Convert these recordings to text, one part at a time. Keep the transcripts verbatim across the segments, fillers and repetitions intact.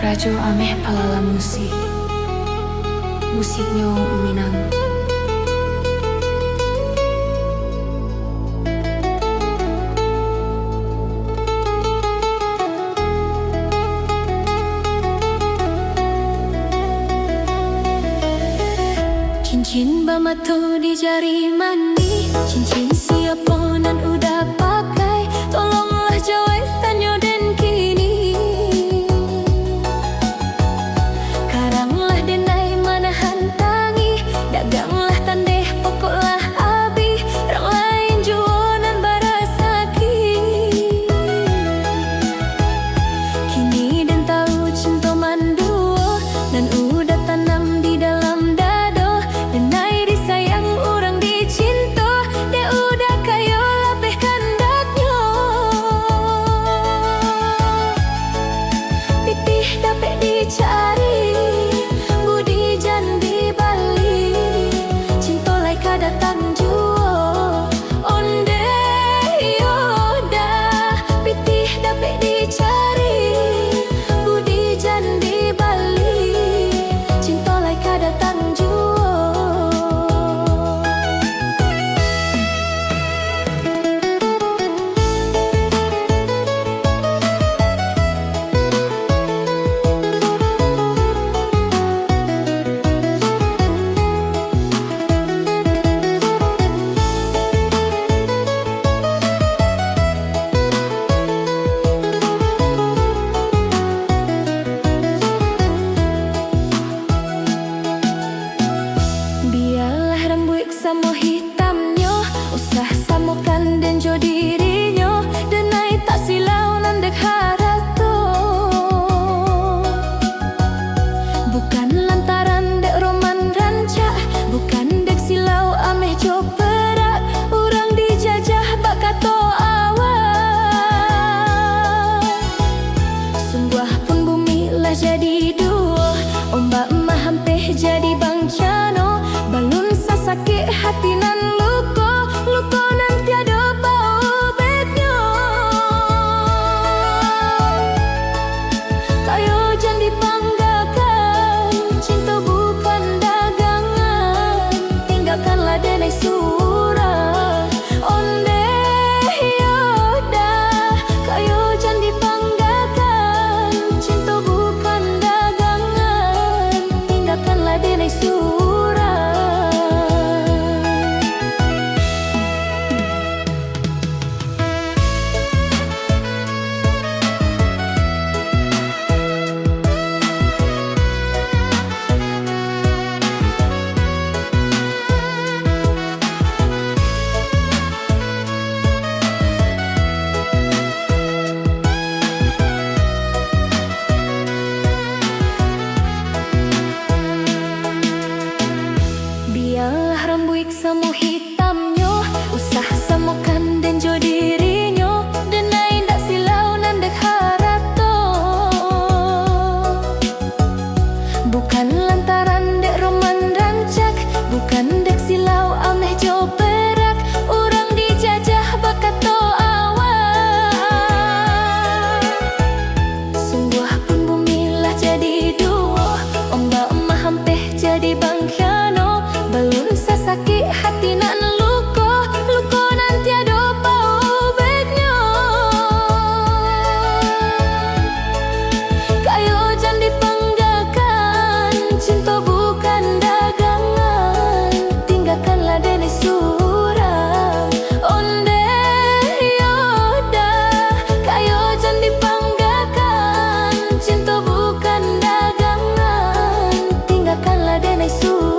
Rajo Ameh Palala Musik. Musiknyo Minang. Cincin bamato di jari manih, cincin siapo nan uda pakai? Tolonglah jawek tanyo den kini. Karanglah denai manahan tangih, daganglah tandeh pokok lah abih, rang lain juo nan barasaki. Kini den tau cinto manduo, nan uda tanam di dalam dado, denai disayang urang dicinto, dek uda kayo lapeh kandaknyo. Pitih dapek dicari, budi jan dibali, cinto lai ka datang juo. Ondeh iyo dah, pitih dapek dicari, budi jan dibali, cinto lai ka datang juo. Bialah rambuik samo hitamnyo, usah samokan den jo dirinyo, denai tak silau nan dek harato. Bukan lantaran dek roman rancak, bukan dek silau ameh jo perak, urang dijajah bak kato awak. Sungguah pun bumi lah jadi duo, ombak mahampeh jadi bangcano, balun sasakik hati nan luko, luko nan tiado paubeknyo. Kayo jan dipanggakan, cinto bukan dagangan, tinggakanlah denai surang. Ondeh iyo dah, kayo jan dipanggakan, cinto bukan dagangan, tinggakanlah denai surang. Bialah rambuik samo hitamnyo, usah samokan den jo dirinyo, denai indak silau nan dek harato. Bukan lantaran dek roman rancak, bukan dek silau ameh jo perak, urang dijajah bak kato awak. Sungguah pun bumi lah jadi duo, ombak mahampeh jadi bangkiano, balun sasakik hati nan luko, luko nan tiado paubeknyo. Kayo jan dipanggakan, cinto bukan dagangan, tinggakanlah denai surang. Ondeh iyo dah, kayo jan dipanggakan, cinto bukan dagangan, tinggakanlah denai surang.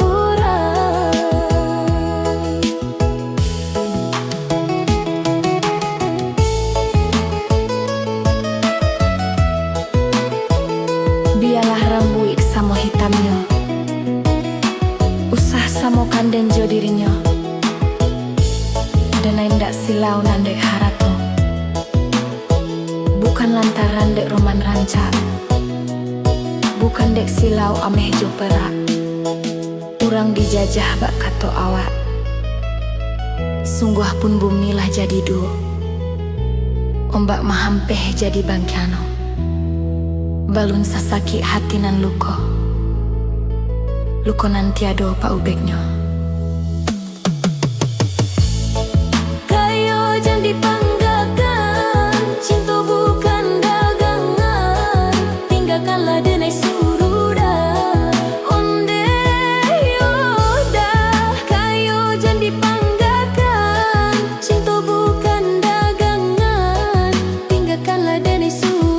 Bialah rambuik samo hitamnyo, usah samokan den jo dirinyo, denai indak silau nan dek harato. Bukan lantaran dek roman rancak, bukan dek silau ameh jo perak, urang dijajah bak kato awak. Sungguah pun bumi lah jadi duo, ombak mahampeh jadi bangkiano, Balun sasakik hati nan luko, luko nan tiado paubeknyo. Kayo jan dipanggakan, cinto bukan dagangan, tinggakanlah denai surudah. Onde yo dah, kayo jan dipanggakan, cinto bukan dagangan, tinggakanlah denai surudah.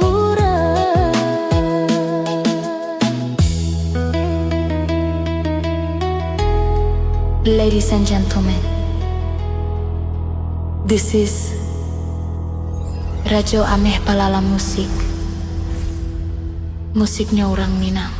Ladies and gentlemen, this is Rajo Ameh Palalang Musik. Musiknyo urang Minang.